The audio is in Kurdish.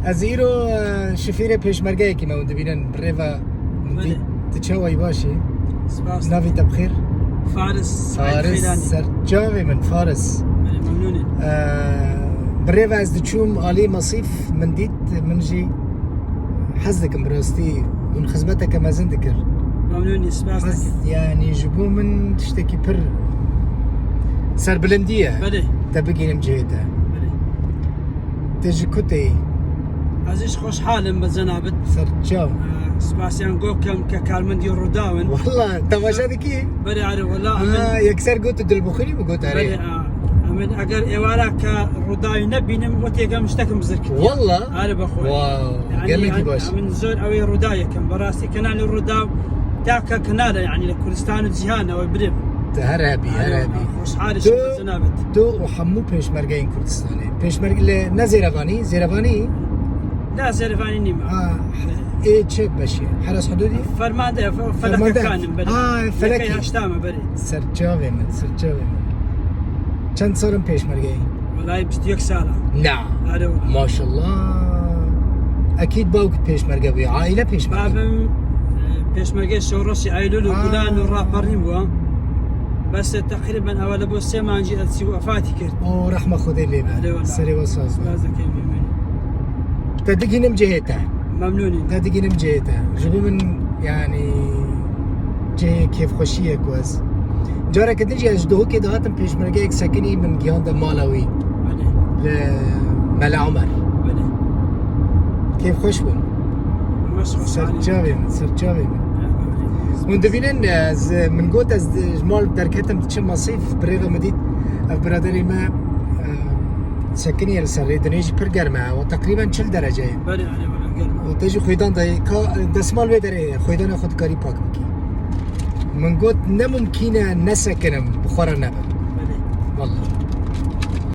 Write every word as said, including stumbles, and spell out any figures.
Ez îro, e, şifîrê pêşmergeyekî me hûn dibînin bi rê ve min dît. Belê. Tu çawa yî, baş î? Spas. Navî te bi xêr? Faris Said Xêlanî. Faris, ser çavê min, Faris. Belê, memnûn im. E, bi rê ve ez diçûm alî Masîf, min dît, min jî hez dikim bi rastî. Hûn xizmeteke mezin dikir. Memnûn im, spas dikim. Yanî ji bo min tiştekî pir serbilindî ye. Belê. Te bigihînim cihê te. Belê. Te ji ku tê yî? Ez jî xweşhal im bi cenabit. Ser çav. Ee, spasiyan gokem ke karmendî Rûdaw in. Walla, temaşe dikî? Belê, erê, walla, Ha, emin. Yekser got tu dilbixwînî mi got erê? Belê, a, emin eger êwara ke Rûdawî nebînim, wê têgem tiştekim bizir kir. Walla? Erê, bexwe. Wow, yanî, gelekî baş. Emin zor ew ê Rûdawê kem. Berastî kenalê Rûdaw, ta ke kenal e, yanî li Kurdistan û cîhan ew ê birê. Te her hebî, her hebî. Xweşhal im bi cenabit. Tu û hemû pêşmergeyên Kurdistanê. Pêşmerge li ne Zêrevanî, Zêrevanî? Ne, Zêrevanî nîm. Ha, ê çi beşê? Heres Hududî? Fermande, fe-, Fermande. Feleke kanim, belê. Ha, Feleke. Yekey heşta me, belê. Ser çavê min, ser çavê min. Çend sal in pêşmergeyî? Welay bîst û yek sal a. Na. Erê wela. Maşallah. Ekîd bawk pêşmerge bûye. Aîle pêşmerge. Babim, e, pêşmergeyê Şoreşê Eylûl û Aa. Gulan û Raperîn bû. Bes, e, teqrîben ew li bo sê mangî ez çî wefatî kir. O rehma Xwedê lê be. Erê wela. Serê we saz be. Spas dikim, memnûn. Te digihînim cihê te. Memnûn im. Te digihînim cihê te. Ji bo min, yanî, cihê kêfxweşiyê ku ez. Careke din jî ez ji Duhokê dihatim pêşmergeyek sekinî, min gihande mala wî. Belê. Li Mela Omer. Belê. Kêfxweş bûm. Ser çavê min, ser çavê min. Hûn dibînin, ez, min got ez ji mal derketim diçim Masîf, bi rê ve min dît ev biraderê me, e, sekiniye li ser rê, dinê jî pir germ e. O teqrîben çil derece ye. Belê, erê, wela germ. O te jî xwêdan dayê, ka, desmal vê derê ye, xwêdana xwe dikarî pak bikî. Min got, ne mumkîn e nesekinim, bi xwe re nebim. Belê. Walla.